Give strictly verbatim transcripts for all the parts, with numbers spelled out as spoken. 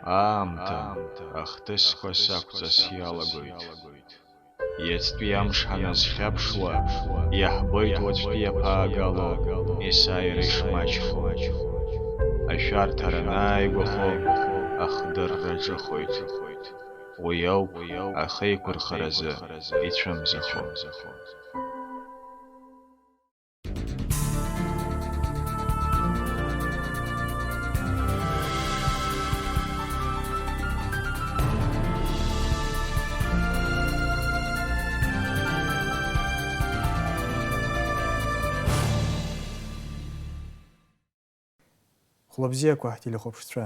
Аамҭа ахҭысқәа сақәҵас иалагоит. Иацтәи амш ҳаназхьаԥшуа, иаҳбоит уаҵәтәи иаԥаагало есааира ишмаҷхо. Ашәарҭара анааигәахо, ахдырра ҿыхоит. Уи ауп ахеиқәырхаразы ицәымзахо. Хәлабзиақәа, ҳтелехәаԥшцәа!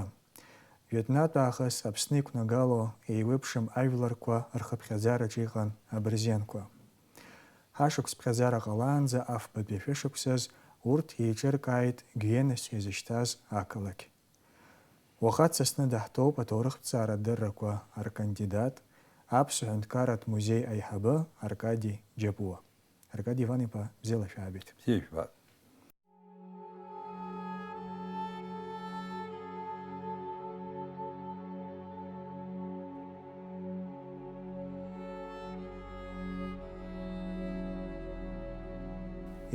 Жәытәнатә аахыс Аԥсны иқәнагало еиуеиԥшым ажәларқәа рхыԥхьаӡараҿы иҟан абырзенқәа. Ҳашықәс ԥхьаӡара ҟалаанӡа афбатәи ашәышықәсаз урҭ еиҿыркааит Гиенас ҳәа изышьҭаз ақалақь. Уаха дсасны даҳҭоуп аҭоурыхҭҵаара адыррақәа ркандидат, Аԥсуа ҳәынҭқарратә музеи аиҳабы Аркади Џьапуа. Аркади Иван-иԥа, бзиала шәаабеит. Бзиа жәбап.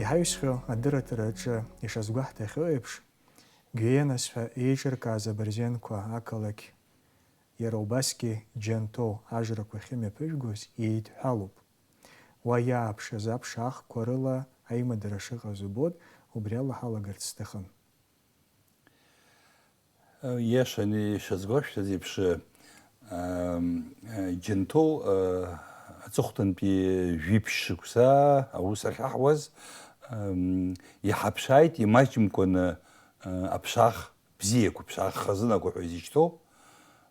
Иҳаҩсхьоу адырраҭара аҿы ишазгәаҳҭахьоу еиԥш, Гиенас ҳәа еиҿыркааз абырзенқәа ақалақь, иара убасгьы Џьанҭоу ажрақәа ахьымҩаԥыжәгоз еидҳәалоуп. Уа иааԥшыз аԥшаахқәа рыла аимадара шыҟаз убоит, убри ала ҳалагарц сҭахын. Иашаны ишазгәашәҭаз еиԥш, ам, Џьанҭоу, а, аҵыхәтәантәи жәиԥшь шықәса аус ахьаҳуаз, ам, иҳаԥшааит имаҷымкәаны, а, аԥшаах бзиақәа, ԥшаах хазынақәа ҳәа изышьҭоу,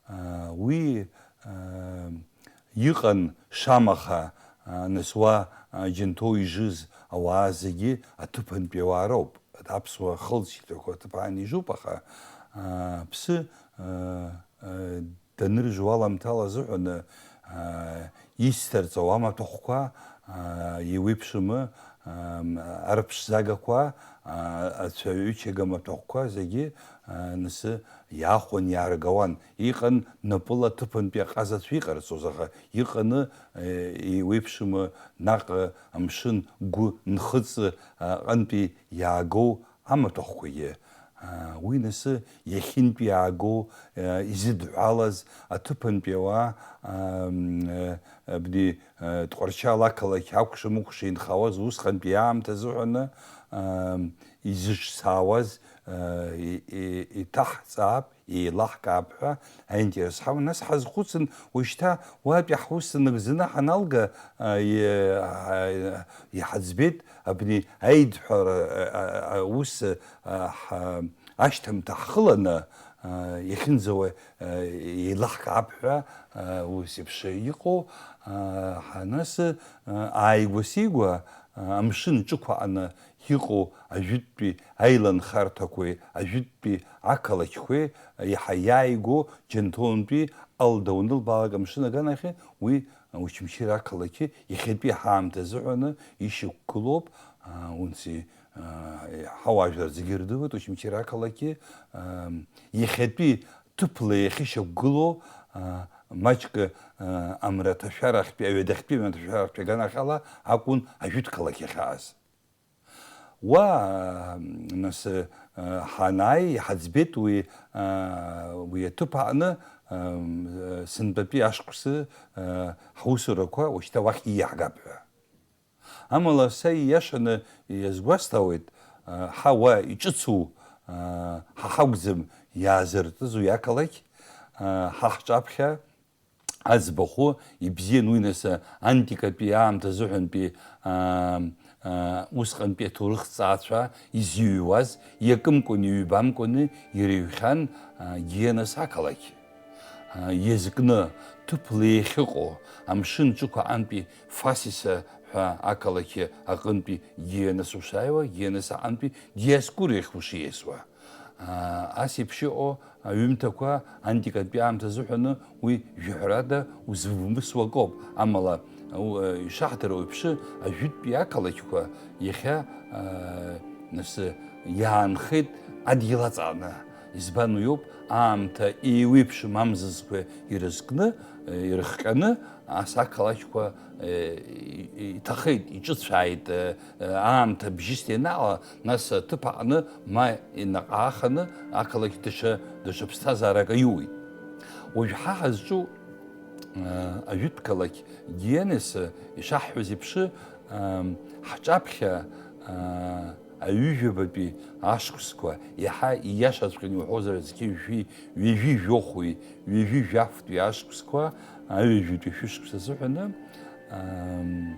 аа, уи, аа, иҟан шамаха, аа, нас уа, аа, Џьанҭоу ижыз ауаа зегьы аҭыԥантәи ауаа роуп. Аԥсуа хылҵшьҭрақәа аҭыԥ аан ижуп, аха, аа, аԥсы, аа, аа, даныржу аламҭала азыҳәаны, аа, исҭарҵауа амаҭәахәқәа, аа, еиуеиԥшым, аа, арԥшӡагақәа, аа, ацәаҩычага маҭәахәқәа зегьы, аа, нас иаахәон, иааргауан. Иҟан напыла аҭыԥантәи аҟазацәа иҟарҵоз, аха иҟаны, е, еиуеиԥшым наҟ амшын гәы нхыҵ аҟынтәи иаагоу амаҭәахәқәагьы, аа, уи нас иахьынтәи иаагоу, аа, изыдҳәалаз аҭыԥантәи ауаа, аа, м, абни, аа, Тҟәарчал ақалақь акәша-мыкәша инхауаз усҟантәи аамҭа азыҳәаны, аа, изыҿцаауаз, аа, и-, и-, иҭаҳҵаап, еилаҳкаап ҳәа аинтерес ҳаман. Нас ҳазхәыцын, уажәшьҭа уатәи ҳус нагӡаны ҳаналга, а, и-, а, иҳаӡбеит абни аидҳәара, а, а, аус, а, ҳа-, ашьҭамҭа ҳхыланы, а, иахьынӡауа, а, еилаҳкаап ҳәа, а, ус еиԥш иҟоу, а, ҳа-, нас, а, ааигәа-сигәа, а, амшын ҿықәаҟны иҟоу ажәытәтәи аиланхарҭақәеи ажәытәтәи ақалақьқәеи иаҳа иааигәоу Џьанҭоунтәи алда унылбаалак амшын аганахьы, уи Очамчыра ақалақьы иахьатәи ҳаамҭа азыҳәаны ишьақәгылоуп, аа, унци, аа, ҳауаажәлар зегьы ирдыруеит, Очамчыра ақалақьы, аа, иахьатәи ҭыԥла иахьышьақәгылоу, аа, маҷк, аа, амраҭашәарахьтәи, аҩадахьтәи амраҭашәарахьтәи аганахьала акәын ажәытә қалақь иахьааз. Уа, нас, ҳанааи, иҳаӡбеит уи, уи аҭыԥ аҟны, сынтәатәи ашықәсы, ҳусурақәа уажәшьҭа уахь ииаҳгап ҳәа. Амала са ииашаны иазгәасҭауеит, ҳа уа иҿыцу, ҳа ҳакәӡам иаазыртыз уи ақалақь, ҳа ҳҿаԥхьа, Аӡбахә ибзиан уи, нас, антикатәи аамҭа азыҳәантәи, аа, аа, усҟантәи аҭоурыхҭҵаацәа изыҩуаз, иакымкәаны, иҩбамкәаны ирыҩхьан, аа, Гиенас ақалақь. Аа, иазкны, ҭыԥла иахьыҟоу, амшын ҿықә аҟынтәи Фасиса ҳәа ақалақь аҟынтәи Гиенас ушааиуа, Гиенас аҟынтәи Диоскуриахь ушиасуа. Аа, ас еиԥш иҟоу аҩымҭақәа антикатәи аамҭа азыҳәаны уи жәаҳәарада узывмысуа акоуп, амала, у-, ишаҳдыруа еиԥш, ажәытәтәи ақалақьқәа иахьа, аа, нас, иаанхеит адгьыл аҵаҟны, Избан уиоуп, аамҭа еиуеиԥшым амзызқәа ирызкны, ирыхҟьаны, ас ақалақьқәа, е, и-, иҭахеит, иҿыцәааит, е, аамҭа бжьыс ианаала, нас аҭыԥ аҟны ма инаҟ ааханы ақалақь даҽа, даҽа ԥсҭазаарак аиуеит. Уажә ҳа ҳазҿу, е, ажәытә қалақь Гиенес ишаҳҳәаз еиԥш, е, ҳҿаԥхьа, е, аҩыжәабатәи ашықәсқәа, иаҳа ииашаҵәҟьаны иуҳәозар, зқьи жәшәи, ҩажәи жәохәи, ҩажәи жәафтәи ашықәсқәа, аҩажәатәи шәышықәса азыҳәаны, ам,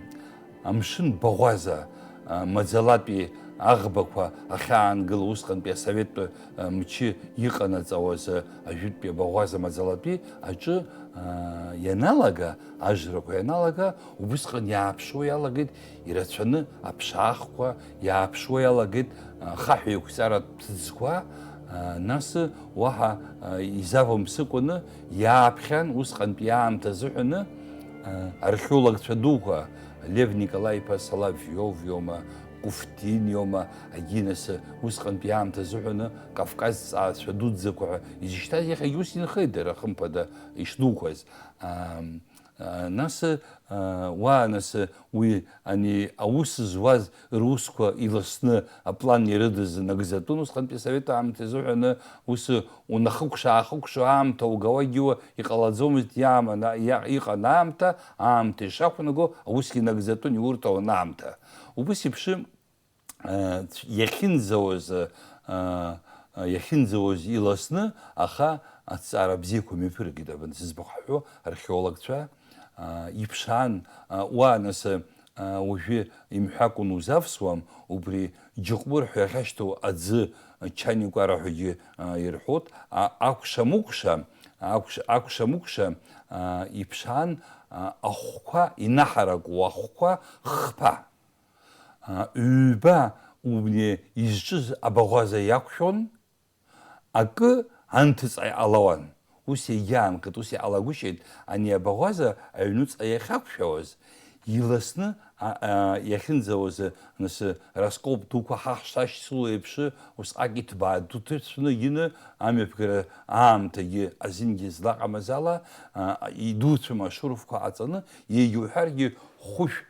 амшын баӷәаза, а, маӡалатәи аӷбақәа ахьаангыла усҟантәи асоветтә, а, мчы иҟанаҵауаз, а, ажәытәтәи абаӷәаза маӡалатәи аҿы, а, ианалага, ажрақәа ианалага, убысҟан иааԥшуа иалагеит ирацәаны аԥшаахқәа, иааԥшуа иалагеит, а, хаҳә еиқәҵаратә ҭыӡқәа, а, нас уаҳа, а, изавымсыкәаны иааԥхьан усҟантәи аамҭа азыҳәаны, а, археологцәа дуқәа, Лев Николаи-иԥа Соловиов иоума, Куфтин иоума, агьи нас усҟантәи аамҭа азыҳәаны Кавказ ҵаацәа дуӡӡақәа ҳәа изышьҭаз иахьагьы ус инхеит дара, хымԥада, ишдуқәаз. А, а, нас, а, уа, нас, уи, ани, аус зуаз русқәа иласны аплан ирыдыз нагӡатәын, усҟантәи асовет аамҭа изыҳәаны ус унахыкәша-аахыкәшо аамҭа угауагьы уа иҟалаӡомызт, иааман, иа-, иҟан аамҭа, аамҭа ишақәнаго, аусгьы нагӡатәын иурҭауан аамҭа. Убыс еиԥш, а, цә-, иахьынӡауаз, а, а, иахьынӡауаз иласны, аха аҭҵаара бзиақәа мҩаԥыргеит, абан зыӡбахә ҳҳәо, археологцәа, а, иԥшаан, а, уа, нас, а, уажәы имҳәакәан узавсуам, убри Џьыҟәмыр ҳәа иахьашьҭоу аӡы, Чаникәара ҳәагьы, а, ирҳәоит, а, акәша-мыкәша, акәш-, акәша-мыкәша, а, иԥшаан, а, ахәқәа, инаҳаракуа ахәқәа хԥа. А, ҩба убни изҿыз абаӷәаза иақәшәон, акы анҭыҵ ҟалауан. Ус иагьаанхеит, ус иҟалагәышьеит, ани абаӷәаза аҩнуҵҟа иахьақәшәауаз, иласны, а, а, иахьынӡауаз, нас, раскоп дуқәа ҳахшҭашьцыло еиԥш, усҟак иҭбаа ду ҭырцәны ины, амҩаԥгара аамҭагьы азингьы злаҟамыз ала, а, идуцәам ашурфқәа ҟаҵаны, егьуҳәаргьы хәышә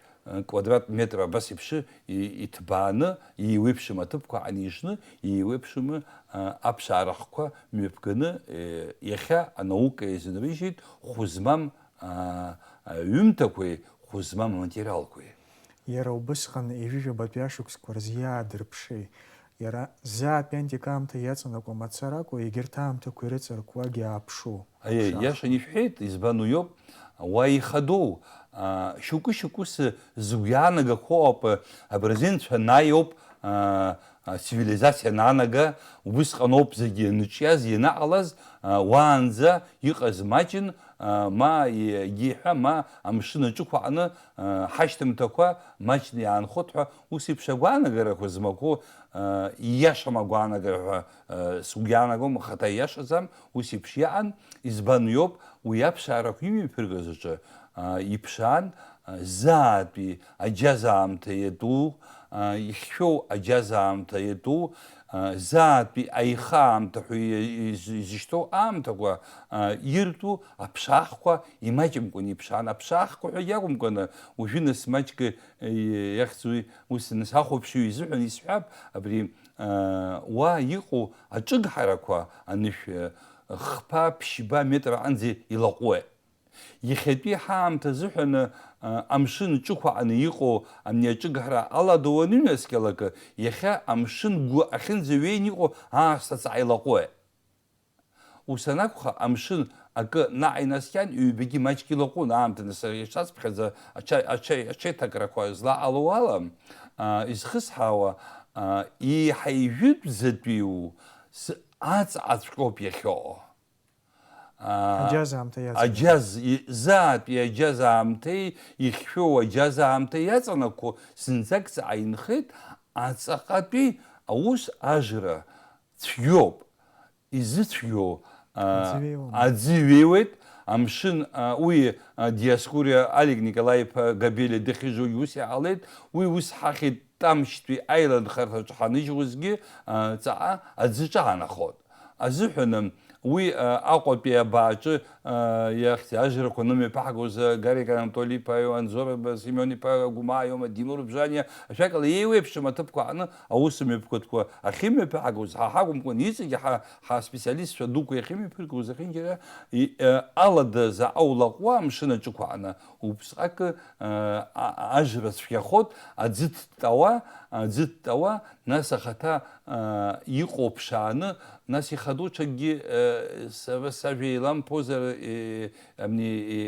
квадрат метр абас еиԥш и-, иҭбааны, иеиуеиԥшым аҭыԥқәа анижны, иеиуеиԥшым, а, аԥшаара хкқәа мҩаԥганы, е, иахьа анаука иазынрыжьит хәы змам, а, а, ҩымҭақәеи хәы змам аматериалқәеи. Иара убысҟан ҩажәижәабатәи ашықәсқәа рзы иаадырԥши, иара заа-тәи антикаамҭа иаҵанакуа мацара акәу, егьырҭ аамҭақәа ирыҵаркуагьы ааԥшу? Аиеи, аԥшаахқәа. Иашан ишәҳәеит, избан уиоуп, уа ихадоу, а, шьоукы-шьоукы ус згәы иаанагақәоу ауп, а, абырзенцәа анааиоуп, а, а, цивилизациа анаанага, убысҟан ауп зегьы аныҿиаз, ианаҟалаз, а, уаанӡа иҟаз маҷын, а, ма егьи ҳәа, ма амшын аҿықәаҟны, а, ҳашьҭымҭақәа маҷны иаанхоит ҳәа, ус еиԥш агәаанагарақәа змақәоу, а, ииашам агәаанагара ҳәа, а, сгәы иаанагом, ахаҭа ииашаӡам, ус еиԥш иаан, избан иоуп, уи аԥшаарақәа имҩаԥыргаз аҿы, а, иԥшаан, а, заатәи аџьазаамҭа иатәу, а, ихьшәоу аџьазаамҭа иатәу, а, заатәи аихаамҭа ҳәа и-, из-, изышьҭоу аамҭақәа, а, иртәу аԥшаахқәа имаҷымкәан иԥшаан. Аԥшаахқәа ҳәагьы акәымкәаны, уажәы нас маҷк, э, иахьӡуи, ус нас ахәаԥшыҩ изыҳәан исҳәап, абри, а, уа иҟоу аҿыгҳарақәа анышә, э, хԥа, ԥшьба метр аҟынӡа илаҟәуеит. Иахьатәи ҳаамҭа азыҳәаны, а, амшын ҿықәаҟны иҟоу амни аҿыгҳара аладоу аныҩнаскьалакы, иахьа амшын гәы ахьынӡаҩеин иҟоу аасҭа ҵаа илаҟәуеит. Ус анакәха, амшын акы наҟ инаскьан, ҩбагьы маҷк илаҟәын, аамҭа нас ишацԥхьаӡа аҽа-, аҽа-, аҽеиҭакрақәа злаҟало ала, а, изхысҳауа, а, еиҳа ижәытәӡатәиу з-, аҵаҟаҵәҟьоуп иахьоу. Аа, аџьаз аамҭа иаҵанакуа. Аџьаз, и-, заатәи аџьаз аамҭеи ихьшәоу аџьаз аамҭеи иаҵанакуа зынӡак ҵаҟа инхеит, аҵаҟатәи аус ажра цәгьоуп, изыцәгьоу, аа, аӡы ҩеиуам. Аӡы ҩеиуеит, амшын, аа, уи, аа, Диоскуриа Олег Николаи-иԥа Габелиа дахьыжугьы ус иҟалеит, уи ус ҳахьит Тамшьтәи аиланхарҭаҿы ҳаныжьуазгьы, аа, ҵаҟа аӡы ҿаанахоит. азыҳәан, уи, а, Аҟәатәи абааҿы, а, иахьӡ-, ажрақәа анымҩаԥаҳгоз, а, Гарик Анатоли-иԥа иоума, Анзор Семион-иԥа Гәымаа иоума, Димур Бжаниа, ажәакала, еиуеиԥшым аҭыԥқәа аҟны аус мҩаԥгатәқәа ахьымҩаԥаҳгоз, ҳа ҳакәымкәан, иҵегьы ҳа, ҳаспециалистцәа дуқәа иахьымҩаԥыргоз зехьынџьара, и, а, алада заҟа улаҟәуа амшын аҿықәаҟны, убысҟак, а, а, ажра цәгьахоит, аӡы ҭтауа, аӡы ҭтауа, нас ахаҭа, а, иҟоуп ԥшааны, нас ихадоу ҽакгьы, а, сара сажәа еиламԥозар, е, амни, е,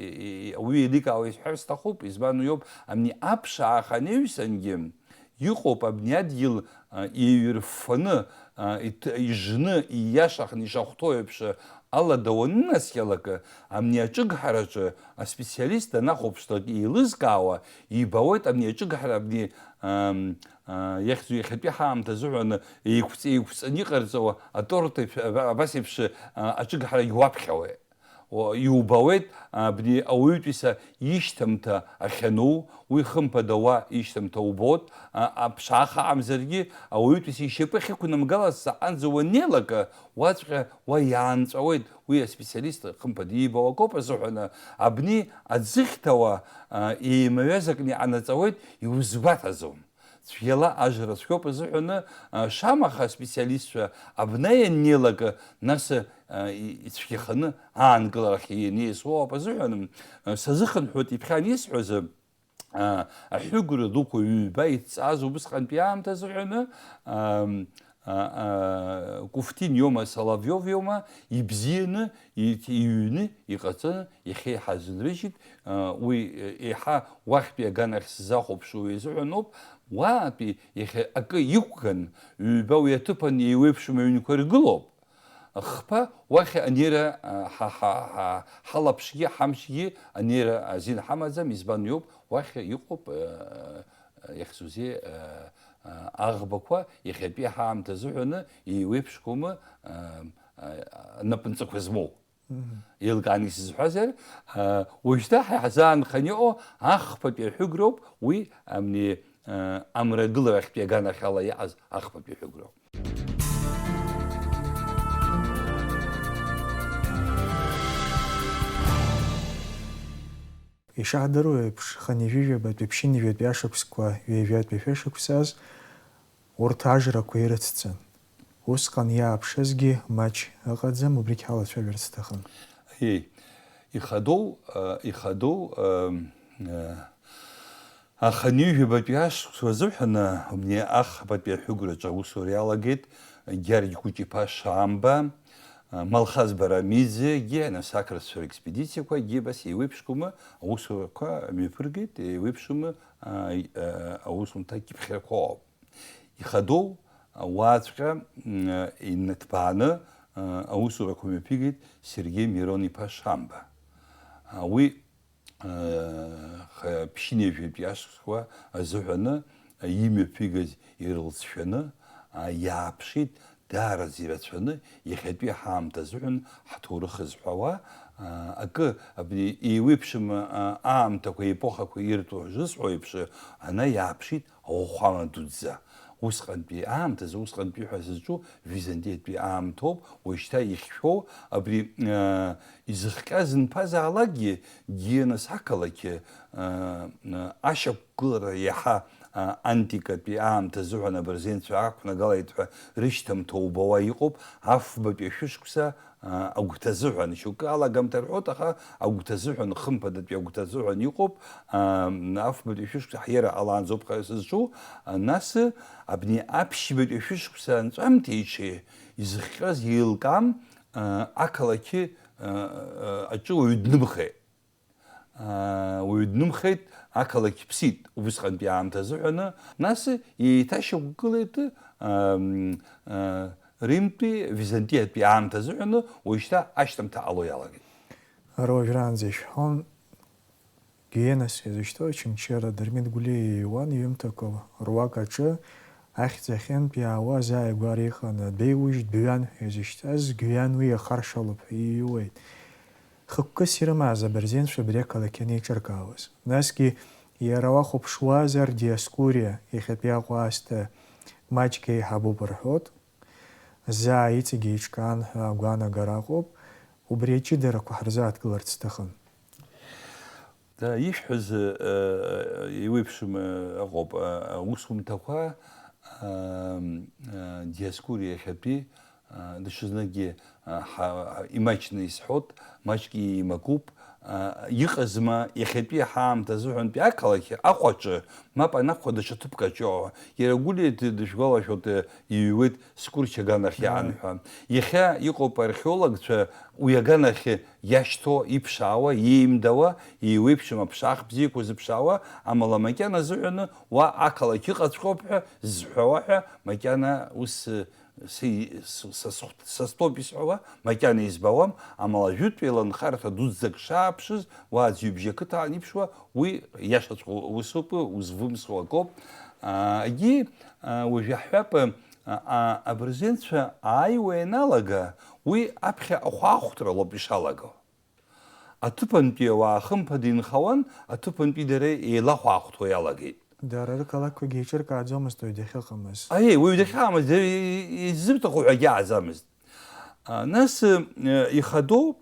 е, е, ауаҩы еиликаауа исҳәар сҭахуп, избан уиоуп, амни аԥшаа аханаҩсангьы, иҟоуп абни адгьыл, а, еиҩырффаны, а, иҭ-, ижны, ииашаханы ишахәҭоу еиԥш, а, алада уанынаскьалак, амни аҿыгҳараҿы аспециалист данахәаԥшлак еилызкаауа, ибауеит амни аҿыгҳара абни, ам, а, иахьӡу иахьатәи ҳаамҭа азыҳәан еиқәҵ-, еиқәҵаны иҟарҵауа аторт еиԥш, аба-, абас еиԥш, а, аҿыгҳарагь уаԥхьауеит. О, иубауеит, абни ауаҩытәыҩса ишьҭамҭа ахьану, уи хымԥада уа ишьҭамҭа убоит, а, аԥшааха амзаргьы, ауаҩытәыҩса ишьапы ахьықәнамгалаз заҟанӡа уаннеилак, уаҵәҟьа уа иаанҵәауеит, уи аспециалист хымԥада иибауа акоуп азыҳәан, абни аӡыхьҭауа, а, еимаҩазакны иҟанаҵауеит, иузгәаҭаӡом. Цәгьала ажра цәгьоуп азыҳәаны, а, шамаха аспециалистцәа абна ианнеилак, нас, а, и-, ицәгьаханы аанкыларахь ианиасуа ауп азыҳәан, а, сазыхынҳәуеит иԥхьан исҳәаз, а, аҳәыгәра дуқәа ҩба иҭҵааз убысҟантәи аамҭа азыҳәаны, ам, а, а, Куфтин иоума, Соловиов иоума, ибзианы, иҭ-, иҩны, иҟаҵаны, иахьа иҳазынрыжьит, а, уи, е-, еиҳа уахьтәи аганахь сзахәаԥшуа изыҳәаноуп, уаатәи иахьа акы иқәган, ҩба уи аҭыԥан еиуеиԥшым аҩнқәа ргылоуп. Хԥа уахь анеира, а, ҳа, ҳа, ҳа, ҳалаԥшгьы, ҳамшгьы анеира азин ҳамаӡам, избан иоуп, уахь иҟоуп, а, иахьӡузеи, а, а, аӷбақәа иахьатәи ҳаамҭа азыҳәаны еиуеиԥшқәоума, а, а, напынҵақәа змоу. Мгм. Еилкааны исызҳәазар, а, уажәшьҭа ҳа ҳзаанхан иҟоу ахԥатәи аҳәыгроуп, уи, амни, а, амрагыларахьтәи аганахьала иҟаз ахԥатәи аҳәыгроуп. Ишаҳдыруа еиԥш, хынҩажәижәабатәи ԥшьынҩажәатәи ашықәсқәа ҩажәатәи шәышықәсаз урҭ ажрақәа ирыцҵан. Усҟан иааԥшызгьы маҷ ыҟаӡам, убригь ҳалацәажәарц сҭахын. Еи, ихадоу, а, ихадоу, а, а, Аха ҩажәабатәи ашықәс азыҳәан абни ахԥатәи аҳәыгәраҿы аусура иалагеит Гьаргь Кәыҷ-иԥа Шамба, Малхаз Барамиӡегьы, нас ақырҭцәа рекспедициақәагьы абас еиуеиԥшқәоума аусурақәа мҩаԥыргеит, еиуеиԥшума, а, и-, а, аусумҭа кьыԥхьрақәа ыҟоуп. Ихадоу ауааҵәҟьа, м, инҭбааны, а, аусурақәа мҩаԥигеит Сергеи Мирон-иԥа Шамба. А, уи ха-, ԥшьынҩажәатәи ашықәсқәа азыҳәаны имҩаԥигаз ирылҵшәаны, а, иааԥшит, даараӡа ирацәаны иахьатәи ҳаамҭа азыҳәан ҳҭоурых зҳәауа, а, акы, абни еиуеиԥшым, а, аамҭақәа, епохақәа ирҭо зысҳәо еиԥш, ана иааԥшит ауахәама дуӡӡа. Усҟантәи аамҭазы, усҟантәи ҳәа зызҿу Византиатәи аамҭоуп, уажәшьҭа ихьшәоу абри, а, изыхҟьаз нԥазаалакгьы, Гиенос ақалақь, а, а, ашьақәгылара иаҳа, а, антикатәи аамҭа азыҳәан абырзенцәа ақәнагалеит ҳәа рышьҭамҭа убауа иҟоуп, афбатәи ашәышықәса, а, агәҭа азыҳәан, шьоукы алагамҭа рҳәоит, аха агәҭа азыҳәан, хымԥадатәи агәҭа азыҳәан иҟоуп, а, афбатәи ашәышықәса ҳиара ҟалаанӡоуп ҳәа сызҿу, а, нас, абни аԥшьбатәи ашәышықәса анҵәамҭеиҽи изыхҟьаз еилкаам, а, ақалақь, а, а, аҿы уаҩ днымхеит. Аа, уаҩ днымхеит, ақалақь ԥсит, убысҟантәи аамҭа азыҳәаны, нас еиҭашьақәгылеит, ам, а, Римтәи, Византиатәи аамҭа азыҳәаны, уажәшьҭа ашьҭамҭа ҟало иалагеит. Ара уажәраанӡа ишәҳәон, Гиенос иазышьҭоу Очамчыра Дырмит Гәлиа иҩуан иҩымҭақәа руак аҿы, ахьӡ ахьынтә иаауаз ааигәара иҟан, адәеиужь Дәҩан ҳәа изышьҭаз, Гәҩан уи иахаршалуп ҳәа иҩуеит. Хықәкыс ирымаз абырзенцәа абри ақалақь анеиҿыркаауаз. Насгьы иара уахәаԥшуазар, Диоскуриа, иахьатәи Аҟәа аасҭа маҷк еиҳабуп рҳәоит. заа иҵегь еиҿкаан ҳәа агәаанагара ыҟоуп, убри аҷыдарақәа ҳарзааҭгыларц сҭахын. Да, ишәҳәаз, э, еиуеиԥшым, э, ыҟоуп, э, аусумҭақәа, э, э, Диоскуриа иахьатәи, э, даҽазныкгьы, э, ҳа-, ҳа-, имаҷны исҳәот, маҷк еимакуп, э, иҟазма иахьатәи ҳаамҭа азыҳәантәи ақалақь Аҟәаҿы, мап анакәха даҽа ҭыԥк аҿы, иара Гәлиа д-, дышәгәалашәоит, э, иҩуеит Скәырч аганахь Ааи. иаан ҳәа. Иахьа иҟоуп археологцәа уи аганахь иашьҭоу, иԥшаауа, иеимдауа, еиуеиԥшым аԥшаах бзиақәа зыԥшаауа, амала макьана азыҳәаны уа ақалақь ыҟаҵәҟьоуп ҳәа зҳәауа ҳәа макьана ус, э, са, са, са, са стәоуп исҳәауа, макьана избауам, амала жәытәтәи еиланхарҭа дуӡӡак шааԥшыз, уа аӡҩыбжьа ақыҭа аан иԥшуа, уи иашаҵәҟьоу усуп, узывымсуа акоуп. А, егьи, а, уажә иаҳҳәап, а, а, абырзенцәа ааиуа ианалага, уи аԥхьа ахәаахәҭра лоуп ишалаго. Аҭыԥантәи ауаа хымԥада инхауан, аҭыԥантәи дара еилахәаахәҭуа иалагеит. Дара рқалақьқәагьы еиҿыркааӡомызт уаҩ дахьыҟамыз. Аиеи, уаҩ дахьыҟамыз, дара изырҭаху ҳәагьы ааӡамызт. А, нас, э, ихадоу,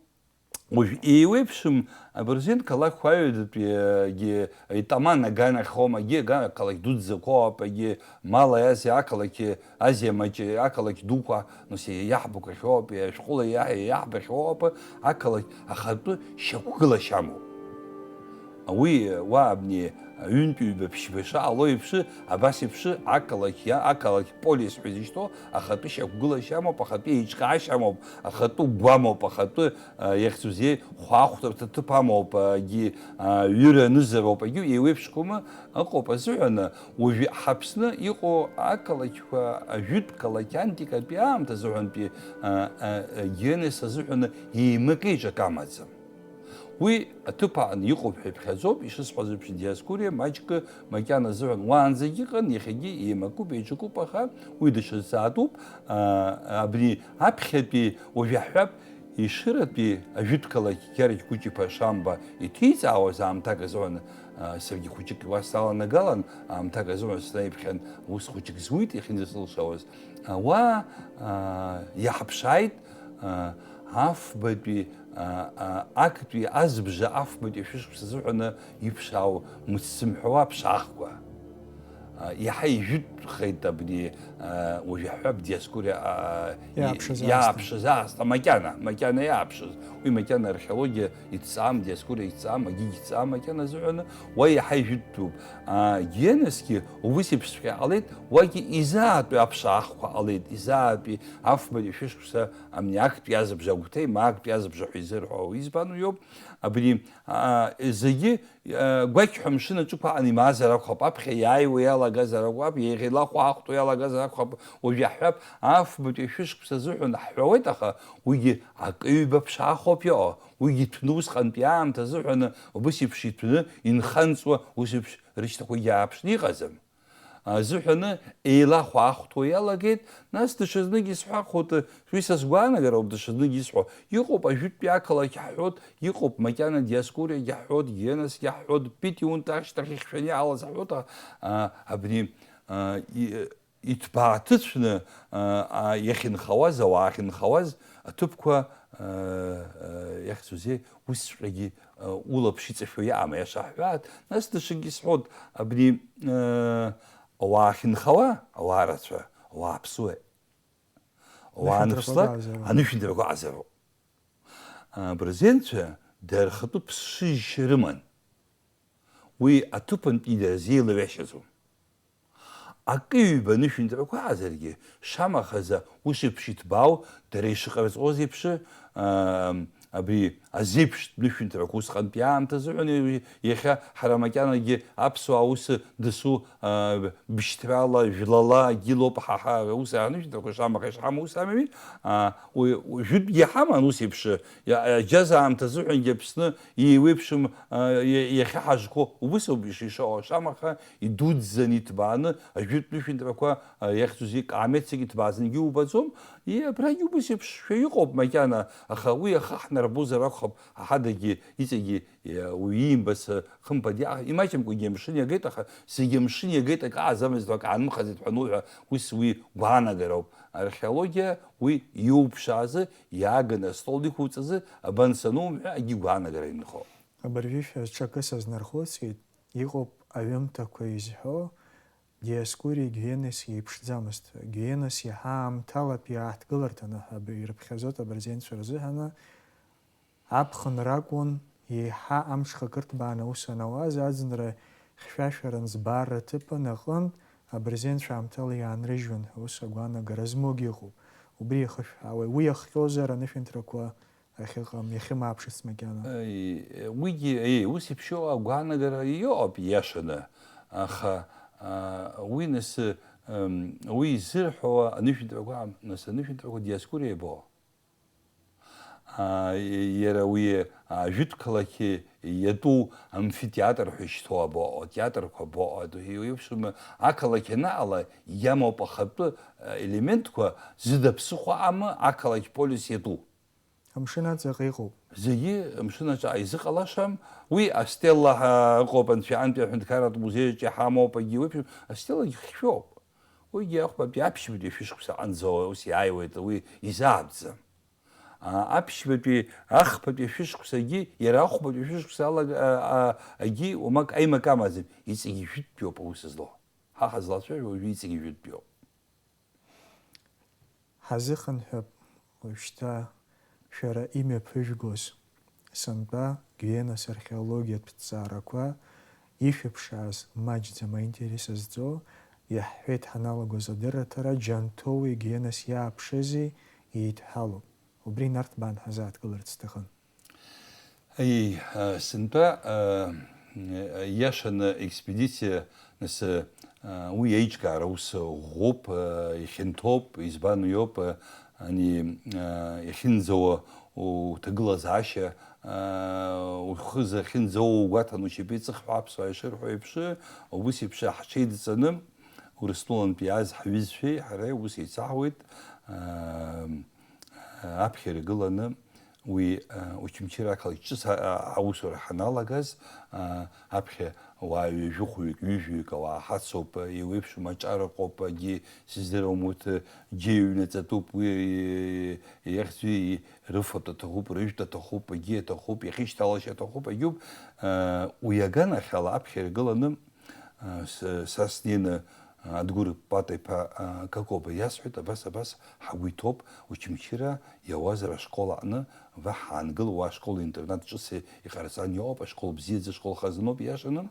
уажә еиуеиԥшым абырзен қалақьқәа аҩадатәигьы, итаман аганахьоума, егьи аган-, ақалақь дуӡӡақәоуп, егьи Малаи Азиа ақалақьи, Азиа маҷи ақалақь дуқәа, нас иаҳбақәахьоуп, иашәҟәыла иаҳ-, иаҳбахьоуп, ақалақь ахатәы шьақәгылашьа амоуп. Уи уа абни ҩынтә-ҩба ԥшьба шаҟало еиԥш, абас еиԥш ақалақь иа-, ақалақь полис ҳәа изышьҭоу ахатәы шьақәгылашьа амоуп, ахатәы еиҿкаашьа амоуп, ахатәы гәамоуп, ахатәы, а, иахьӡузеи, хәаахәҭырҭа ҭыԥ амоуп, агьи, а, ҩыра анызароуп, агьи еиуеиԥшқәоума? Ыҟоуп азыҳәаны, уажәы ҳаԥсны иҟоу ақалақьқәа, ажәытә қалақь антикатәи аамҭа азыҳәантәи, а, а, а, Генес азыҳәаны еимакы еиҿак амаӡам. Уи аҭыԥ аан иҟоуп ҳәа иԥхьаӡоуп, ишысҳәаз еиԥш, Диоскуриа маҷкы макьана азыҳәан уаанӡагь ыҟан, иахьагьы еимакуп, еиҿакуп, аха уи даҽа зҵаатәуп. А, абри аԥхьатәи, уажә иаҳҳәап, Ешыратәи ажәытә қалақь Гьаргь Кәыҷ-иԥа Шамба иҭиҵаауаз аамҭак азыҳәан, а, саргьы хәыҷык уа саланагалан, аамҭак азыҳәан снаиԥхьан, ус хәыҷык зуит иахьынӡасылшауаз. Ауаа, а, иаҳԥшааит, а, афбатәи, а, а, актәи азбжа афбатәи ашәышықәса азыҳәаны иԥшаау мыц зымҳәауа аԥшаахқәа. А, иаҳа ижәытәхеит абни, а, уажә иаҳҳәап, Диоскуриа, а, и-, Иааԥшыз аасҭа. иааԥшыз аасҭа, макьана, макьана иааԥшыз. Уи макьана археологиа иҭҵаам, Диоскуриа иҭҵаам, агьигь иҭҵаам макьана азыҳәаны, уа иаҳа ижәытәтәуп. А, Генесгьы убыс еиԥшҵәҟьа ҟалеит, уагьы изаатәи аԥшаахқәа ҟалеит, изаатәи афбатәи ашәышықәса амни актәи азыбжа агәҭеи, ма актәи азыбжа ҳәа изырҳәо, избан уиоуп, абри, а, зегьы Гәақьҳәа амшын аҿықәаан имаазар акәхап, аԥхьа иааиуа иалагазар акәхап, еиӷьилахәаахәҭуа иалагазар акәхап, уажә иаҳҳәап, афбатәи ашәышықәса азыҳәан ҳҳәауеит, аха уигьы акы-ҩба ԥшаахоуп иҟоу, уигьы ҭәны усҟантәи аамҭа азыҳәаны, убыс еиԥш иҭәны, инханҵуа, ус еиԥш рышьҭақәагьы ааԥшны иҟаӡам. Азыҳәаны еилахәаахәҭуа иалагеит, нас даҽазныкгьы исҳәахуеит, уи са сгәаанагароуп, даҽазныкгьы исҳәо, иҟоуп ажәытәтәи ақалақь ҳҳәот, иҟоуп макьана Диоскуриагьы ҳҳәот, Генесгьы ҳҳәот, Питиунт ашьҭахь ихьшәаны иҟалаз ҳҳәот, а, а, абни, а, и-, иҭбааҭыцәны, а, а, иахьынхауаз, ауаа ахьынхауаз аҭыԥқәа, а, а, иахьӡузеи, усҵәҟьагьы, а, улаԥш иҵашәо иаама, иаша ҳҳәаат, нас даҽакгьы исҳәот, абни, а, ауаа ахьынхауа, ауаа рацәа, ауаа ԥсуеит. Ауаа Анышәынҭрақәа анԥслак, аҟазароуп. Анышәынҭрақәа аҟазароуп. Абырзенцәа дара рхатәы ԥсыжьшьа рыман. Уи аҭыԥантәи дара зеилаҩашьаӡом. Акы-ҩба анышәынҭрақәа аҟазаргьы, шамахаза ус еиԥш иҭбаау, дара ишыҟарҵоз еиԥш, аа, абри азеиԥш нышәынҭрақәа усҟантәи аамҭазыҳәан, иахьа ҳара макьанагьы аԥсуаа ус дасу, аа, бшьҭрала, жәлала, гьылоуп ҳа, ҳа, ус анышәынҭрақәа шамаха ишҳамоу ус амами, аа, уи, уи жәытәгьы ҳаман ус еиԥш, иа-, аџьаз аамҭазыҳәангьы Аԥсны еиуеиԥшым, аа, иа-, иахьа ҳажқәоу убыс ауп ишишоу, шамаха идуӡӡаны иҭбааны, ажәытә нышәынҭрақәа, а, иахьӡузеи, Камеццагьы иҭбаазынгьы иубаӡом, Ии, абрагь убыс еиԥшшәа иҟоуп макьана, аха уи ахы ҳнарбозар акәхап, ҳадагьы иҵегьы, е, уи иимбац, хымԥада, иа-, имаҷымкәагьы амшын иагеит, аха зегьы амшын иагеит, акы ааӡамызт, акы аанымхаӡеит ҳәа ануҳәа, ус уи гәаанагароуп. Археологиа уи иуԥшаазы, иааганы астол иқәуҵазы, абан санумҳәа, акгьы гәаанагара инхо. Абыржәы шәа ҽакы сазнархәыцит, иҟоуп аҩымҭақәа изҳәо, Диоскуриеи Гвиенеси еиԥшӡамызт ҳәа. Гвиенес иаҳа аамҭалатәи ааҭгыларҭан ҳәа ирыԥхьаӡоит абырзенцәа рзыҳәаны. Аԥхын ракәын еиҳа амҽхакырҭбаан аус анауаз, аӡынра хьшәашәаран збарра аҭыԥан аҟынтә абырзенцәа аамҭала иаанрыжьуан ҳәа ус агәаанагара змоугьы ыҟоуп. Убри иахышәҳәаауеи, уи иахҟьозар анышәынҭрақәа ахьыҟам, иахьымааԥшыц макьана. Аи, уигьы, аи, ус иԥшьоу агәаанагара иоуп, ииашаны, аха, а, уи нас, м, уи изырҳәауа анышәынҭрақәа, нас анышәынҭрақәа Диоскуриа иабо? А, иара уи, а, жәытә қалақь иатәу амфитеатр ҳәа ишьҭоу або, атеатрқәа або, еиуеиԥшым ақалақь анаҟала иамоуп ахатәы, а, елементқәа, зыда ԥсыхәа амы ақалақь полис иатәу. Амшын аҵаҟа иҟоуп. Зегьы амшын аҿы изыҟалашам. Уи астелла ҳәа ыҟоуп, Анцәа-, Антәи аҳәынҭқарратә музеи аҿы иҳамоуп, агьи уеиԥшым, астеллагьы хьшәоуп. Уигьы ахәбатәи аԥшьбатәи ашәышықәса аҟанӡа ус иааиуеит, уи изаабӡам. А, аԥшьбатәи, ахԥатәи ашәышықәсагьы, иара ахәбатәи ашәышықәса алага-, а, а, агьы уамак аимак амаӡам, иҵегьы жәытәтәиоуп аус злоу. Ҳа ҳазлацәажәо уажәы иҵегьы жәытәтәиоуп. Ҳазыхынҳәып уажәшьҭа шәара имҩаԥыжәгоз сынтәа Гвиенес археологиатә ҭҵаарақәа ишәыԥшааз маҷӡам аинтерес зҵоу, иаҳҳәеит ҳаналагоз адырраҭара, Џьанҭоуи Гвиенес иааԥшызи еидҳәалоуп. Убри нарҭбаан ҳазааҭгыларц сҭахын. Аиеи, а, сынтәа, а, иашаны аекспедициа, нас, а, уи аиҿкаара ус ӷәӷәоуп, а, ихьанҭоуп, избан уиоуп, а, ани, а, иахьынӡауа уҭагылазаашьа, а, ухы захьынӡауа угәаҭан, ушьапы иҵых ҳәа аԥсуаа ишырҳәо еиԥш, убыс еиԥш ҳҽеидҵаны, Урыстәылантә иааз ҳҩызцәеи ҳареи ус еицаҳуеит, а, аԥхьа иргыланы, Уи, а, Очамчыра ақалақь ҿыц, а, а, аусура ҳаналагаз, а, аԥхьа уаа ҩажәихәҩык, ҩыжәҩык ауаа ҳацуп, еиуеиԥшым аҿар ыҟоуп, агьи сыздыруам, урҭ џьеи ҩнаҵатәуп, уи, иахьӡу рыфатә аҭахуп, рыжәтә аҭахуп, агьи аҭахуп, иахьышьҭалашьа аҭахуп, агьуп, а, уи аганахьала аԥхьа иргыланы, А, с-, са снеины, а, Адгәыр Пата-иԥа, а, Какоба иасҳәеит, абас, абас, ҳагәы иҭоуп, Очамчыра иауазар ашкол аҟны, ва ҳаангыл, уа ашкол-интернат ҿыц иҟарҵан иҟоуп, ашкол бзиаӡа, ашкол хазыноуп, иашаны,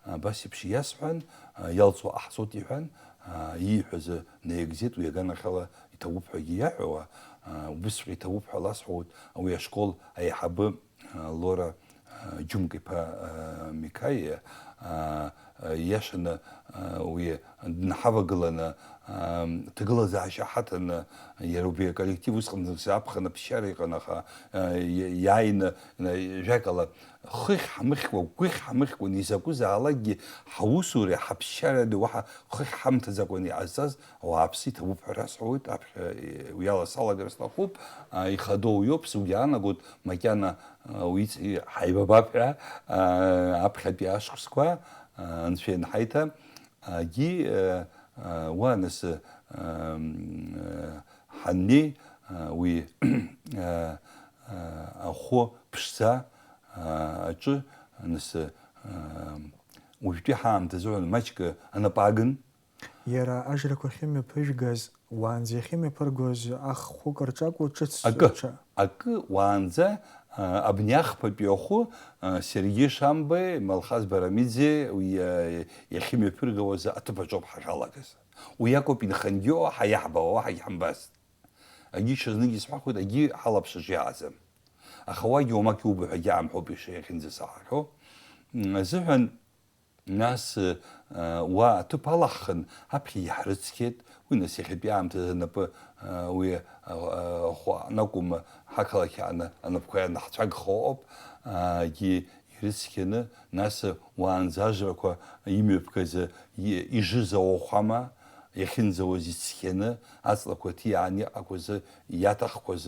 абас еиԥш иасҳәан, а, иалҵуа ҟаҳҵоит иҳәан, а, ииҳәаз наигӡеит, уи аганахьала иҭабуп ҳәагьы иаҳәауа, а, убысҵәҟьа иҭабуп ҳәа ласҳәоит, уи ашкол аиҳабы, Лора, а, Џьумка-иԥа, а, Миқаиа, а, а, иашаны, а, уи днаҳавагыланы, а, ҭагылазаашьа ҳаҭаны, иара убри аколлектив усҟан зегьы аԥхын аԥсшьара иҟан, аха, а, иа-, иааины, а, жәакала, хыхь ҳмыхькәа, гәыхь ҳмыхькәа, изакәызаалакгьы ҳаусуреи ҳаԥсшьареи уаҳа хыхь ҳамҭаӡакәан иҟазҵаз, Ауааԥсы иҭабуп ҳәа расҳәоит, аԥхьа, е, уи ала салагар сҭахуп, а, ихадоу иоуп, сгәы иаанагоит, макьана, а, уи ц-, и-, ҳаибабап ҳәа, а, аԥхьатәи ашықәсқәа, а, Анцәа ианҳаиҭа, агьи, а, а, уа нас, а, м, а, ҳаннеи, а, уи, а, а, ахәы ԥшӡа, а, аҿы, нас, а, уажәтәи ҳаамҭазы ҳәа маҷк анапы агын, Иара ажрақәа ахьымҩаԥыжәгаз, уаанӡа иахьымҩаԥыргоз ахәык рҿакәу ҿыц Акы, ҽа? Акы уаанӡа, а, абни ахԥатәи ахәы, а, Сергеи Шамбеи, Малхаз Барамиӡе, уи, а, иахьымҩаԥыргауаз аҭыԥ аҿоуп ҳахьалагаз. Уи акоуп инхангьы ҳа иаҳбауа, ҳагьҳамбаст. Агьи ҽазнык исҳәахуеит, агьи ҳалаԥшаҿ иааӡам. Аха уагьы уамак иубо ҳәагьы аамҳәоуп иша-, иахьынӡасаҳахьоу. М, азыҳәан, Нас, а, уа аҭыԥ алаҳхын, аԥхьа иаҳрыцқьеит. Уи нас иахьатәи аамҭазы анапы, а, уи, а, а, ахәы аанакәым, ҳақалақь ааны анапқәа ианаҳцәагхо ыҟоуп. А, гьы ирыцқьаны, нас уаанӡа ажрақәа имҩаԥгаз и-, ижыз ауахәама, иахьынӡауаз ицқьаны, аҵлақәа ҭиааны иҟақәаз, иаҭахқәаз,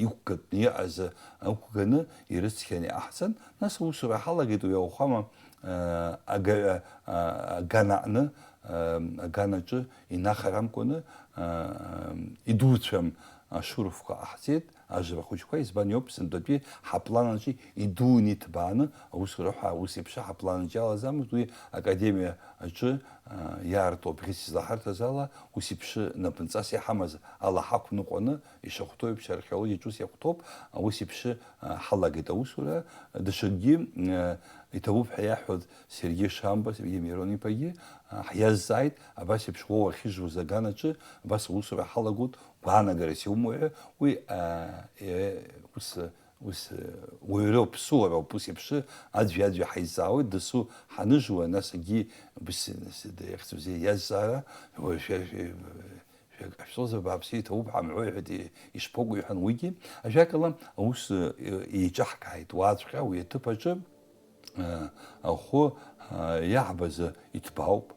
иқәгатәны иҟаз ықәганы ирыцқьаны иҟаҳҵан, нас аусура ҳалагеит уи ауахәама, а, ага-, а, аган аҟны, а, аганаҿы инахар амкәаны, а, идуцәам ашурфқәа ҟаҳҵеит. Ажра хәыҷқәа, избан иоуп, сынтәатәи ҳаплан аҿы идууны иҭбааны аусура ҳәа ус еиԥш ҳаплан аҿы иалаӡамызт, уи академиа аҿы, а, иаарту абӷьыц излаҳарҭаз ала, ус еиԥш напынҵас иҳамаз ала ҳақәныҟәаны, ишахәҭоу еиԥш археологиаҿ ус иахәҭоуп, ус еиԥш, а, ҳалагеит аусура, даҽакгьы, а, иҭабуп ҳәа иаҳҳәоз Сергеи Шамба, Сергеи Мирон-иԥагьы, а, ҳиазҵааит, абас еиԥш уа уахьыжуз аганаҿы, абас аусура ҳалагоит, гәаанагарас иумоу ҳәа, уи, аа, е, ус, ус, уаҩроуп, ԥсуароуп, ус еиԥш аӡәи-аӡәи ҳаизҵаауеит, дасу ҳаныжуа, нас егьи, быс-, нас иахьӡузеи, иазҵаара, уажә шәа-, шәа-, шәа-, шәа-, шәҵозар бааԥсы, иҭабуп ҳамҳәои ҳәа ишԥакәу иҳәан уигьы. Ажәакала, аус, е, еиҿаҳкааит, уаҵәҟьа уи аҭыԥ аҿы, Ахәы иаҳбаз иҭбаауп,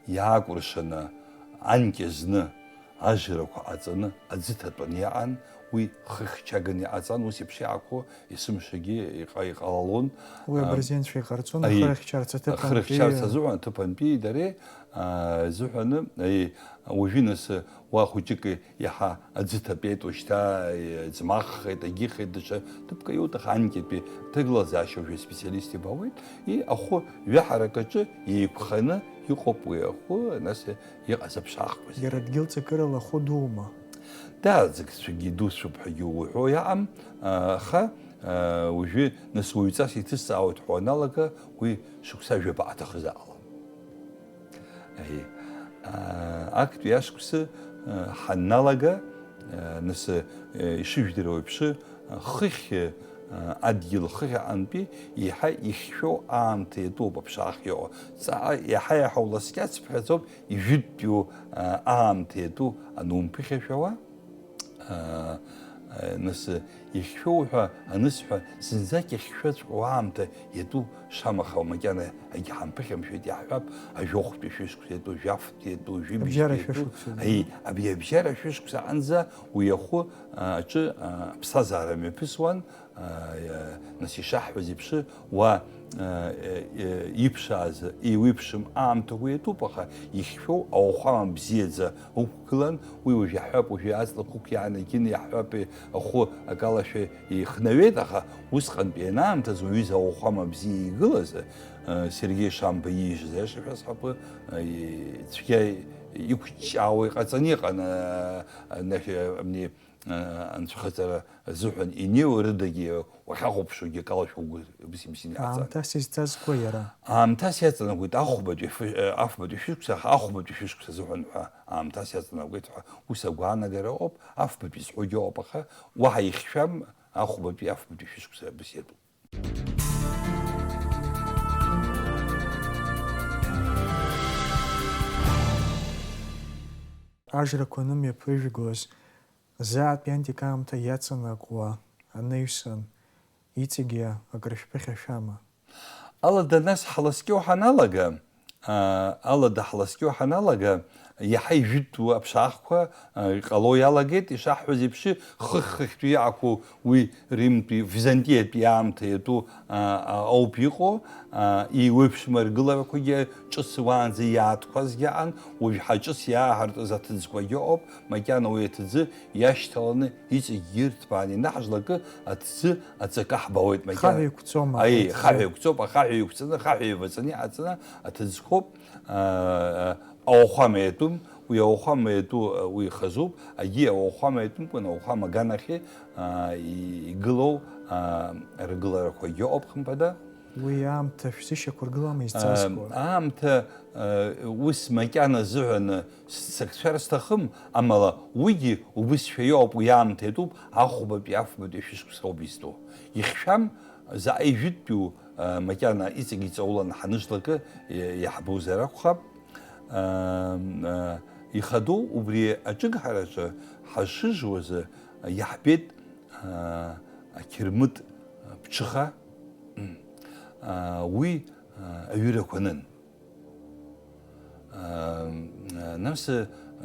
иаакәыршаны, анкьа зны ажрақәа ҟаҵаны аӡы ҭатәаны иаан, уи хыхьчаганы иҟаҵан, ус еиԥш иаақәо есымшагьы иҟа-, иҟалалон. Уи абырзенцәа иҟарҵон, аи, ахы рыхьчарц аҭыԥантәи. Ахы рыхьчарц азыҳәан аҭыԥантәи дареи, аа, зыҳәаны, аи, уажәы нас уа хәыҷык иаҳа аӡы ҭатәеит, уажәшьҭа ӡмаххеит, агьыхеит, даҽа ҭыԥк иуҭаху анкьатәи аҭагылазаашьа уажәы аспециалист ибауеит, и ахәы ҩаҳарак аҿы еиқәханы иҟоуп уи ахәы, нас иҟаз аԥшаахқәа зегьы. Иара дгьыл ҵакырала ахәы дуума? Даараӡак цәгьа дуцәоуп ҳәагьы уҳәо иаҟам, аха, уажәы нас уаҩҵас иҭысҵаауеит ҳәа уаналага, уи шықәса жәаба аҭахызаалам. Аи, аа, актәи ашықәсы, аа, ҳанналага, аа, нас, э, ишыжәдыруа еиԥш, хыхь, аа, адгьыл хыхь аҟынтәи еиҳа ихьшәоу аамҭа иатәуп аԥшаахь иҟоу. Ҵаҟа иаҳа-иаҳа уласкьацыԥхьаӡоуп ижәытәтәиу, аа, аамҭа иатәу анумԥыхьашәауа. Аа, нас, ихьшәоу ҳәа анысҳәа, зынӡак ихьшәаҵәҟьоу аамҭа иатәу шамаха макьана егьҳамԥыхьамшәеит, иаҳҳәап, ажәохәтәи шәышықәса иатәу, жәафтәи иатәу, жәибжьтәи абжьара иатәу, шәышықәса, аи, абри абжьара шәышықәса аҟынӡа уи ахәы, аа, аҿы, аа, аԥсҭазаара мҩаԥысуан, аа, нас ишаҳҳәаз еиԥш, уа, аа, е, е, иԥшааз, еиуеиԥшым аамҭақәа иатәуп, аха ихьшәоу ауахәама бзиаӡа ықәгылан, уи уажә иаҳҳәап, уажәы аҵла қәык иаанагьаны иаҳҳәап, ахәы акалашәа ихнаҩеит, аха усҟантәи анаамҭаз уҩыза ауахәама бзиа игылаз, аа, Сергеи Шамба иижьыз аиаша ҳәа сҳәап, аа, и-, цәгьа иқәҷҷаауа иҟаҵаны иҟан, аа, анахь, абни, анцәхаҵара азыҳәан инеиуа рыдагьы уахьахәаԥшуагьы акалашәа угәы бзиа-бзианы иҟаҵан. Аамҭас изҵазкуа иара? Аамҭас иаҵанакуеит ахәбатәи фы-, афбатәи шәышықәса, ахәбатәи шәышықәса азыҳәан ҳәа аамҭас иаҵанакуеит ҳәа ус агәаанагара ыҟоуп, афбатәи зҳәогьы ыҟоуп, аха уаҳа ихьшәам, ахәбатәи афбатәи шәышықәса абас иатәуп. Ажрақәа анымҩаԥыжәгоз, заатәи антикаамҭа иаҵанакуа анаҩсан, иҵегьы акрышәԥыхьашәама? Алада нас ҳласкьо ҳаналага, аа, алада ҳласкьо ҳаналага, иаҳа ижәытәу аԥшаахқәа, аа, иҟало иалагеит, ишаҳҳәаз еиԥш, хыхь-хыхьтәи иаақәоу уи Римтәи, Византиатәи аамҭа иатәу, аа, ауп иҟоу, аа, еиуеиԥшым аргыларақәагьы ҿыц уаанӡа иаатқәазгьы аан, уажә ҳаҿыц иааҳартыз аҭыӡқәагьы ыҟоуп, макьана уи аҭӡы иашьҭаланы иҵегьгьы ирҭбааны ианаҳжлакы, аҭӡы аҵакы ҳбауеит макьана. Хаҳә еиқәҵома? Аиеи, аҭӡы? Хаҳә еиқәҵоуп, ахаҳә еиқәҵаны, хаҳә еиваҵаны иҟаҵаны аҭыӡқәоуп, аа, ауахәама иатәым, уи ауахәама иатәу, уи ихазуп, агьи ауахәама иатәымкәан, ауахәама аганахьы, аа, и-, игылоу, аа, ргыларақәагьы ыҟоуп, хымԥада. Уи аамҭа шәзышьақәыргылама изҵазкуа? Ам, аамҭа, э, ус макьана азыҳәан сццакцәар сҭахым, амала уигьы убысшәа иоуп, уи аамҭа иатәуп, ахәбатәи афбатәи шәышықәса ауп изтәу. Ихьшәам, заҟа ижәытәтәиу, э, макьана иҵегь иҵауланы ҳаныжлакы, э, иаҳбозар акәхап. Э, э, ихадоу убри аҿыгҳараҿы ҳашыжуазы иаҳбеит, э, ақьырмыт ԥҽыха, аа, уи, аа, аҩырақәа анын. Нас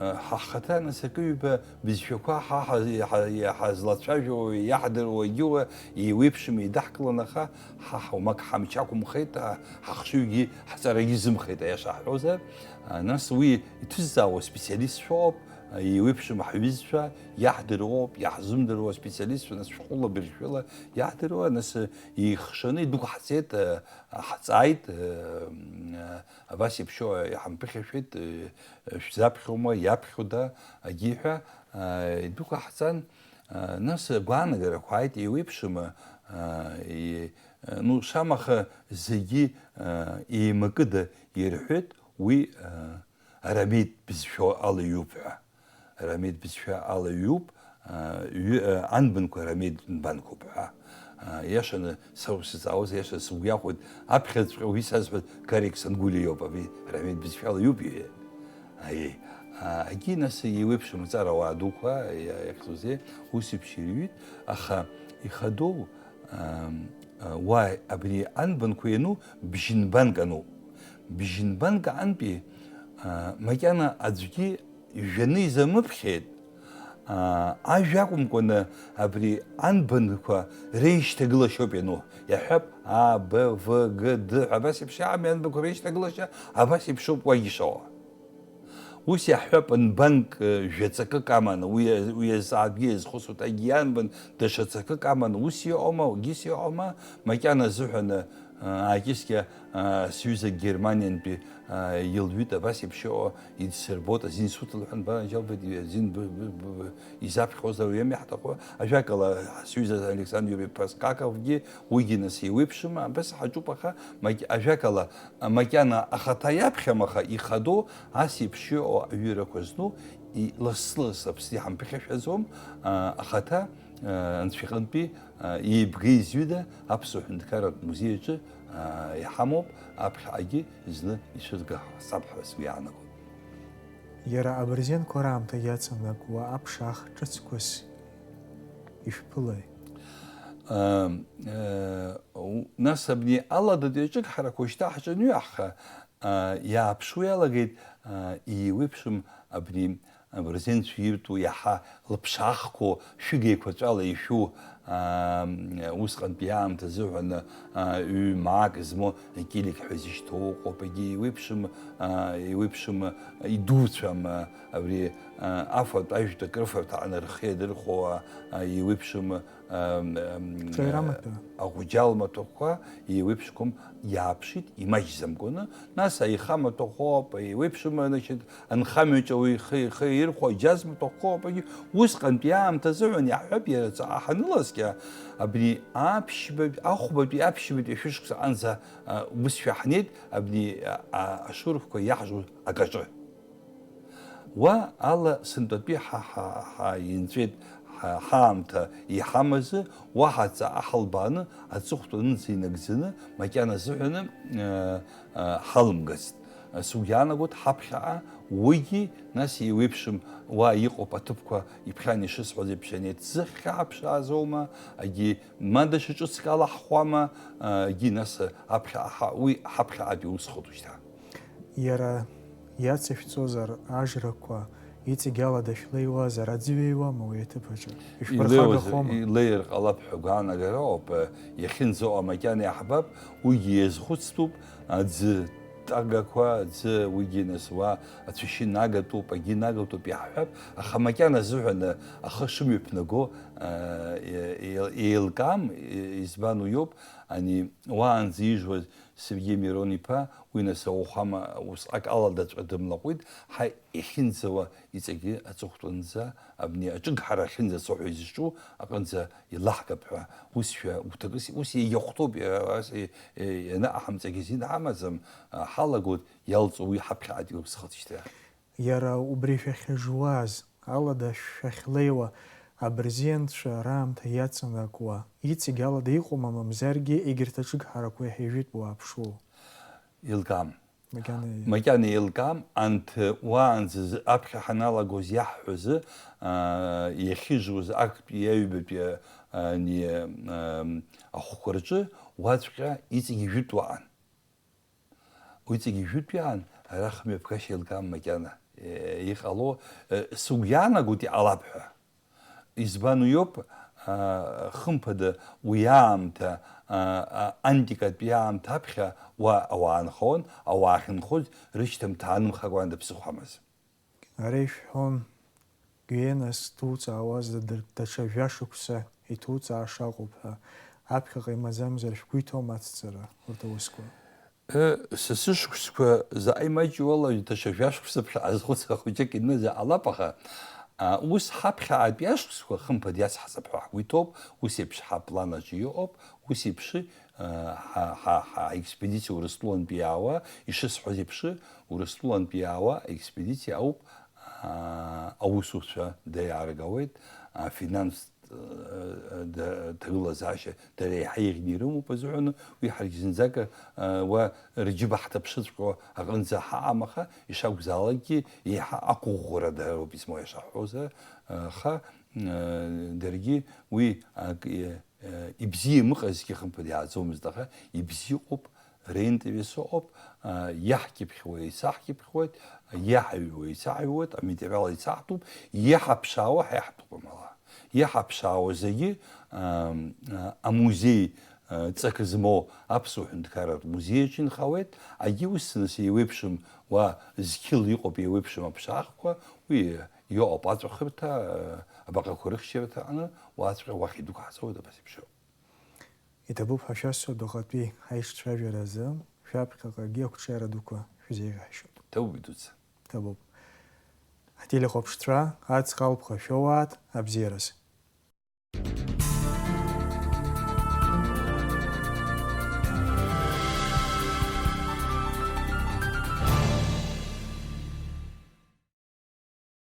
ҳа ҳхаҭа, нас, акы-ҩба бызшәақәа ҳа ҳа-, иаҳа-, иаҳазлацәажәо, иаҳдыруагьы уа еиуеиԥшым еидаҳкылан, аха ҳа ҳаумак ҳамч ақәымхеит, ҳа-, ҳахшыҩгьы ҳҵарагьы зымхеит, аиаша ҳҳәозар. Нас уи иҭызҵаауа специалистцәоуп, еиуеиԥшым ҳҩызцәа, иаҳдыруоуп, иаҳзымдыруа специалистцәа, нас шәҟәыла, быржәшәыла иаҳдыруа, нас еихшаны идәықәаҳҵеит, ҳҵааит, Абас еиԥшу иҳамԥыхьашәеит, шәзаԥхьома, иаԥхьода, агьиҳәа, идәықәаҳҵан, нас агәаанагарақәа ааит, еиуеиԥшыма, ну, шамаха зегьы еимакыда ирҳәеит, уи арамеид бызшәа ала иҩуп ҳәа. Арамеид бызшәа ала иҩуп, аа, ҩы-, аа, анбанқәа арамеид нбанқәоуп ҳәа. Аа, иашаны, са усзҵаауаз, иашаны сыгәы иахәоит, аԥхьаҵәҟьа уи сазҳәаз Гарик Сангулиа иоуп, абри арамеид бызшәала иҩуп иҳәеит. Аиеи. Аа, агьи нас еиуеиԥшым аҵара ауаа дуқәа, иа-, иахьӡузеи, ус еиԥш ирҩит, аха ихадоу, аа, аа, уа абри анбанқәа иану бжьынбанк ануп. Бжьынбанк аҟынтәи, аа, макьана аӡәгьы ижәаны изамыԥхьеит, аа, ажәа акәымкәаны абри анбанқәа реишьҭагылашьоуп иану. Иаҳҳәап, А, Б, В, Г, Д ҳәа абас еиԥш иаами анбанқәа реишьҭагылашьа, абас еиԥшоуп уагьы ишоуа. Ус иаҳҳәап, нбанк, э, жәа ҵакык аманы, уи, уи азҵаатәгьы иазхәыцуеит, егьи анбан даҽа ҵакык аманы, ус иҟоума, угьыс иҟоума, макьана азыҳәан, э, ааҷыскьа, э, сҩыза Германиантәи, э, илҩит, абас еиԥш иҟоу идсырбоит, азин суҭ лҳәан, бара, Анџьал, быд-, азин б-, б-, б-, б-, изаԥхьозар уи ами ҳҭаху. Ажәакала, сҩыза Александр Иури Проскаковгьы уигьы нас еиуеиԥшым, абас ҳаҿуп, аха мак-, ажәакала, макьана ахаҭа иаԥхьам, аха ихадоу ас еиԥш иҟоу аҩырақәа зну, и-, лассы-лассы Аԥсны иҳамԥыхьашәаӡом, а, ахаҭа, а, анцәа иҟынтәи, а, еибга-изҩыда аԥсуа ҳәынҭқарратә музеи аҿы, а, иҳамоуп, аԥхьаҟагьы зны ицәырга ҳасаб ҳәа сгәы иаанагоит. Иара абырзенқәа раамҭа иацанакуа аԥшаах ҿыцқәас ишәԥылои? Ам, э, у-, нас абни аладатәи аҿыгҳарақәа шьҭа ҳҿаныҩаҳха, а, иааԥшуа иалагеит, а, еиуеиԥшым абни абырзенцәа иртәу иаҳа лыԥшаахқәоу шәыга еиқәаҵәала ишәу, аа, усҟантәи аамҭа азыҳәан, аа, ҩ-маак змоу акилик ҳәа изышьҭоу ыҟоуп, егьи еиуеиԥшым, аа, еиуеиԥшым идуцәам, аа, абри, аа, афатә, ажәтә акрыфарҭа аҟны рхы иадырхәо, аа, еиуеиԥшым, аа, м, Ҿаира маҭәа. Аҟәџьал маҭәақәа еиуеиԥшқәам, иааԥшит имаҷӡамкәаны, нас аиха маҭәахәоуп, еиуеиԥшым, значит, Анхамҩаҿ ауаҩы ихы, ихы ирхәо аџьаз маҭәахәқәоуп, егьи усҟантәи аамҭа азыҳәан иаҳҳәап, иара ҵаҟа ҳаныласкьа, абри аԥшьбатәи, ахәбатәи, аԥшьбатәи ашәышықәса аҟынӡа, а, убыс шәаҳнеит, абни, а, а, ашурфқәа иаҳжу акаҿы. Уа ала сынтәатәи ҳа, ҳа, ҳа инҵәеит, ҳа, ҳаамҭа иҳамазы, уаҳа ҵаҟа ҳалбааны, аҵыхәтәанынӡа инагӡаны, макьана азыҳәаны, э, э, ҳалымгацт. Сгәы иаанагоит, ҳаԥхьаҟа уигьы, нас, еиуеиԥшым, уа иҟоуп аҭыԥқәа, иԥхьан ишысҳәаз еиԥш, ани ҭӡы хьаа ԥшаазоума, агьи ма даҽа ҿыцк алаҳхуама, агьи, нас, аԥхьаҟа ҳа-, уи ҳаԥхьаҟатәи усхоит уажәшьҭа. Иара иацышәҵозар ажрақәа, иҵегь ала дышәлеиуазар, аӡы ҩеиуама уи аҭыԥ аҿы? Илеиуазар, ишәԥырхагахома? Илеир ҟалап ҳәа гәаанагара ауп, иахьынӡаҟоу макьана иаҳбап, уигьы иазхәыцтәуп, аӡы тагақәа, аӡы, уигьы нас уа ацәашьы нагатәуп, агьы нагатәуп иаҳҳәап, аха макьана азыҳәан ахы шымҩаԥнаго, а, е-, е-, еилкаам, е-, избан уиоуп, ани уаанӡа ижуаз Сергеи Мирон-иԥа, уи нас ауахәама усҟак аладаҵәҟьа дымлаҟәит, ҳа иахьынӡауа иҵегьы аҵыхәтәанӡа абни аҿыгҳара ахьынӡацо ҳәа изҿу аҟынӡа илаҳгап ҳәа, усшәа гәҭакыс, ус иагьахәҭоуп, иара ас и-, и-, ианаҟаҳамҵагьы азин ҳамаӡам, а, ҳалагоит, иалҵуа уи ҳаԥхьаҟатәи усхыҵшьҭра. Иара убри шәахьыжуаз, алада шәахьлеиуа, абырзенцәа раамҭа иаҵанакуа, иҵегь алада иҟоума, мамзаргьы егьырҭ аҿыгҳарақәа иаҳа ижәытәуа аԥшуоу? Илкаам. Макьана и- Макьана еилкаам, анҭ уаанӡа зы-, аԥхьа ҳаналагоз иаҳҳәозы, аа, иахьыжуаз актәи аҩбатәи, ани, ам, ахәқәа рҿы уаҵәҟьа иҵегь ижәытәуаан. Уи иҵегь ижәытәиаан, ара хымҩаԥгашьа еилкаам макьана. Э, иҟало, э, сыгәы иаанагоит иҟалап ҳәа. Избан уиоуп, а, хымԥада уи аамҭа, а, а, антикатәи аамҭа аԥхьа уа ауаа нхон, ауаа ахьынхоз рышьҭамҭа анымхакәан дыԥсыхәамыз. Ара ишәҳәон, Гиенас дуҵаауаз дадыр-, даҽа жәашықәса иҭуҵааша акәуп ҳәа, аԥхьаҟа имаӡамзар шәгәы иҭоума ацҵара, урҭ аусқәа? Э, са сышықәсқәа заҟа имаҷу ала, даҽа жәашықәса ԥхьаҟа азхәыцра хәыҷык иныза ҟалап, аха, а, ус ҳаԥхьаҟатәи ашықәсқәа хымԥада иацҳҵап ҳәа ҳгәы иҭоуп, ус еиԥш ҳаплан аҿы иҟоуп, ус еиԥш, а, ҳа, ҳа, ҳа, аекспедициа Урыстәылантәи иаауа, ишысҳәаз еиԥш, Урыстәылантәи иаауа аекспедициа ауп, аа, аусуцәа дара иааргауеит, афинанстә, э, э, ҭагылазаашьа дара еиҳа еиӷьны ирымоуп азыҳәан, уи ҳаргьы зынӡак, э, уа рџьыба ҳҭаԥшыҵәҟьо аҟынӡа ҳаҟам, аха ишакәзаалакгьы еиҳа ақәыӷәӷәара дароуп измоу ишаҳҳәоз, э, аха, э, даргьы уи ак, э, Э, ибзиам ыҟазгьы хымԥада иааӡомызт, аха ибзиа ыҟоуп, реинтерес ыҟоуп, э, иаҳкьыԥхьуа исаҳкьыԥхьуеит, иаҳаҩуа исаҳаҩуеит, аматериал исаҳҭоуп, иаҳаԥшаауа ҳаиҳабуп амала. Иаҳаԥшаауа зегьы, ам, а, амузеи, а, ҵак змоу аԥсуа ҳәынҭқарратә музеи аҿы инхауеит, агьи ус нас еиуеиԥшым уа зқьыла иҟоуп еиуеиԥшым аԥшаахқәа, уи Иҟоуп аҵәахырҭа, абаҟақәа рыхьчарҭа аҟны, уаҵәҟьа уахь идәықәҳҵоит, абас еиԥш иҟоуп. Иҭабуп ҳәа шәасҳәоит, уаҟатәи ҳаиҿцәажәара азы шәаԥхьаҟагьы ақәҿиара дуқәа шәзеиӷьаҳшьоит. Ҭабуп, идуӡӡа. Ҭабуп. Ҳтелехәаԥшцәа, аҵх алԥха шәоуааит, абзиараз.